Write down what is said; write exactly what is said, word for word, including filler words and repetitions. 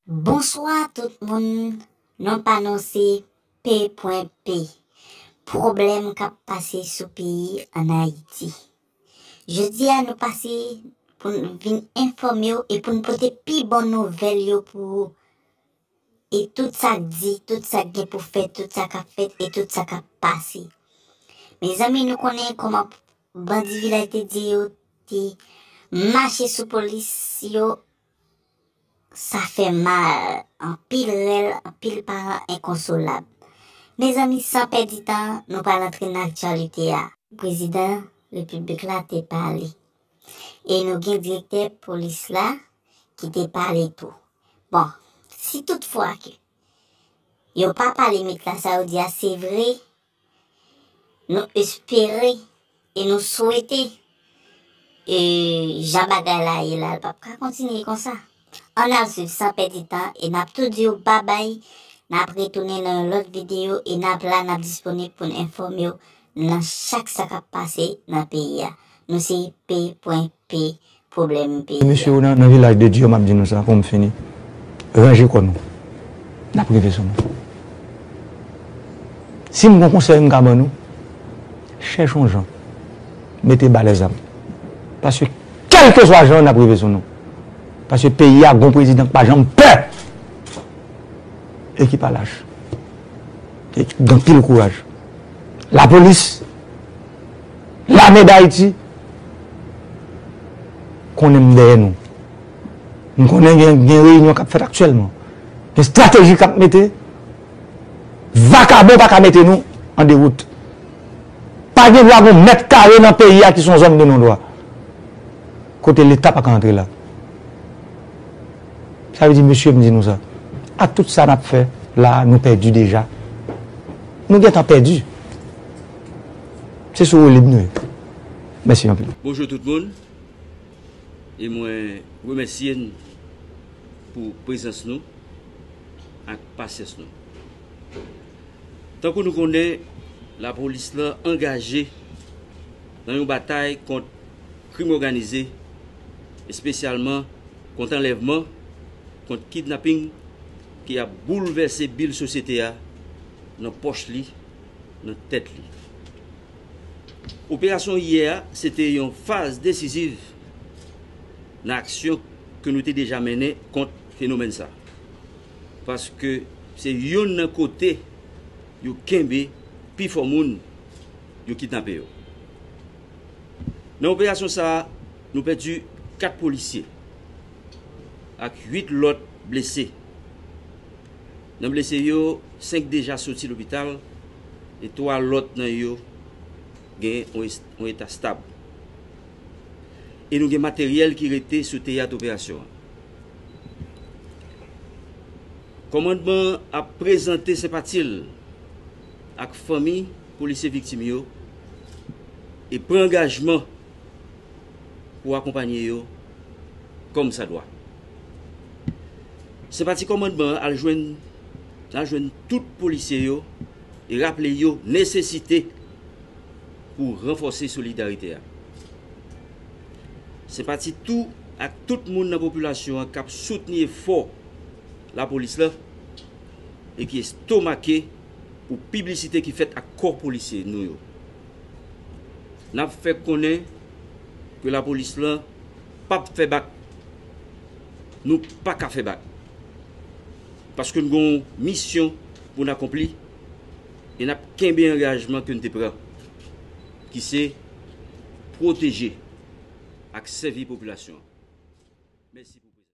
Bonswa tout moun, non pa nou se P pwen P. Pwoblèm k ap pase sou peyi ann Ayiti. Jodi a nou pase pou n vin enfòme w e pou n pote pi bon nouvèl yo pou ou. E tout sa k di, tout sa k gen pou fèt, tout sa k ap fèt e tout sa k ap pase. Mezanmi, nou konnen kòman bandi vilaj te di yo te mache sou polis yo, sa fè mal. Anpil rèl, anpil paran enkonsolab. Mezanmi, san pèdi tan, nou pral antre nan aktyalite a. Prezidan repiblik la te pale. E nou gen direktè polis la ki te pale tou. Bon, si toutfwa ke yo pa pale, met la sa yo di a se vre, nou espere e nou swete e jan bagay la ye la, l p ap ka kontinye konsa. Ann al swiv san pèdi tan e n ap tou di w babay. N ap retounen nan yon lòt videyo e n ap la, n ap disponib pou n enfòme w nan chak sa k ap pase nan peyi a. Nou se P pwen P, pwoblèm peyi a. Mesye yo nan, nan vilaj de Dye, m ap di nou sa pou m fini. Ranje kò nou. N ap rive sou nou. Si m gon konsèy m ka ban nou, chèche yon jan. Mete ba lèzam. Paske kèlkeswa jan, n ap rive sou nou. Paske peyi a gon prezidan k pa janm pè e ki pa lach. E ki gen anpil kouraj. Lapolis, Lame Dayiti, konnen m dèyè nou. M konnen gen, gen reyinyon k ap fèt aktyèlman. Gen estrateji k ap mete. Vakabon pa ka mete nou an dewout. Pa gen dwa gon mèt kare nan peyi a ki se yon zòn de non dwa. Kote Leta pa ka antre la. Sa vle di, mesye, m di nou sa. Ak tout sa n ap fè la, nou pèdi deja. Nou gentan pèdi. Se sou woulib nou ye. Mèsi anpil. Bonjou tout moun. E mwen remèsye n pou prezans nou ak pasyans nou. Tankou nou konnen, lapolis lan angaje nan yon batay kont krim òganize, espesyalman kont anlèvman, kont kidnaping ki ap boulvèse bil sosyete a nan pòch li, nan tèt li. Operasyon yè a, se te yon faz desiziv nan aksyon ke nou te deja mennen kont fenomèn sa. Paske se youn nan kote yo kenbe pifò moun yo kidnape yo. Nan operasyon sa a, nou pèdi kat polisye ak uit lòt blese. Nan blese yo, senk deja soti lopital e twa lòt nan yo gen yon es-, yon eta stab. E nou gen materyèl ki rete sou teyat operasyon an. Kòmandman an ap prezante senpati l ak fanmi polisye viktim yo e pran angajman pou akonpanye yo kòmsadwa. Senpati kòmandman an al jwenn, al jwenn tout polisye yo e raple yo nesesite pou ranfòse solidarite a. Senpati tou ak tout moun nan popilasyon an k ap soutni efò lapolis la e ki estomake pou piblisite ki fèt ak kò polisye nou yo. N ap fè konnen ke lapolis lan p ap fè bak. Nou pa ka fè bak. Paske n gen yon misyon pou n akonpli e n ap kenbe angajman ke n te pran, ki se pwoteje ak sèvi popilasyon an. Mèsi pou